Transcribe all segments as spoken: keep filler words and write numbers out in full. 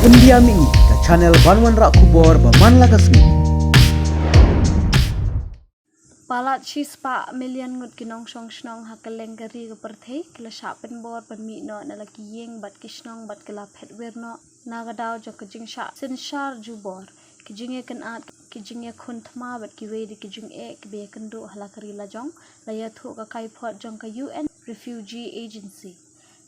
India Mini, ka channel ban wanrah khubor ba man la ka sngi. Palat shispah million ngut ki nongshong shnong ha kylleng ka ri ka pyrthei ki la shah pynbor ban mih noh na la ki ïing bad ki shnong bad ki la phet wir noh na ka daw jong ka jingshah synshar jubor, ki jingïakynad, ki jingïakhun thma bad kiwei de ki jingeh kiba ïakynduh ha la ka ri lajong, la ïathuh ka kaiphod jong ka U N Refugee Agency.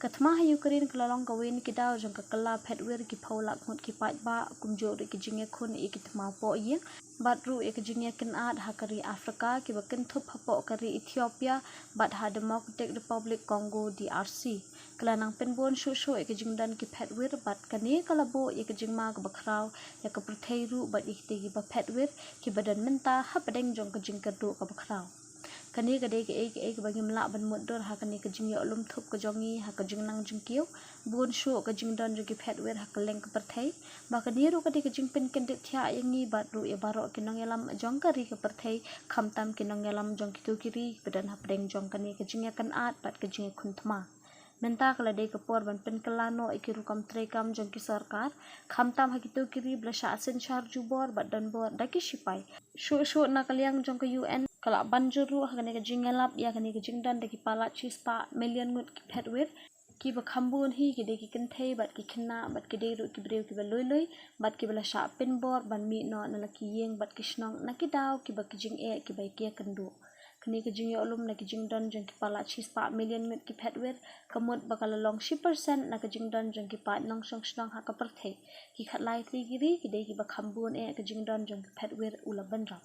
Ka thma ha Ukraine ka la long kawei na ki daw jong ka kylla phet wir ki phew lak ngut ki paidbah, kumjuh ruh ki jingïakhun ïa ki thma poh ïing bad ruh ïa ki jingïakynad ha ka ri Africa kiba kynthup hapoh ka ri Ethiopia bad ha Democratic Republic Congo, D R C. Ka la nang pynbun shuh shuh ïa ki jingdon ki phet wir bad kane ka la buh ïa ki jingma kaba khraw ïa ka pyrthei ruh bad ïa kitei kiba phet wir kiba don mynta hapdeng jong ka jingkyrduh kaba khraw. Kane ka dei kaei kaei kaba ngim lah ban mutdur ha kane ka jingïohlum thup ka jong ngi ha ka jingnang jingkiew. Bun shuh ka jingdon jong ki phet wir ha kylleng ka pyrthei. Ba kane ruh ka dei ka jingpynkyndit thiah ïa ngi bad ruh ïa baroh ki nongïalam jong ka ri ka pyrthei, khamtam ki nongïalam jong kito ki ri ba don hapdeng jong kane ka jingïakynad bad ka jingïakhun thma. Mynta ka la dei ka por ban pynkylla noh ïa ki rukom treikam jong ki sorkar, khamtam ha kito ki ri ba la shah synshar jubor bad donbor da ki shipai. Shuh shuh na ka liang jong ka U N ka la ban jur ruh ha kane ka jingïalap ïa kane ka jingdon da ki palat shispah million ngut ki phet wir. Kiba kham bun hi ki dei ki kynthei bad ki khynnah bad ki dei ruh ki briew kiba lui lui bad kiba la shah pynbor ban mih noh na la ki ïing bad ki shnong na ki daw kiba ki jingeh kiba ïakynduh. Kane ka jingïohlum na ki jingdon jong ki palat shispah million ngut ki phet wir ka mut ba ka la long shi percent na ka jingdon jong ki paid nongshong shnong ha ka pyrthei. Ki khatlai tylli ki ri ki dei kiba kham bun eh ka jingdon jong ki phet wir, u la bynrap.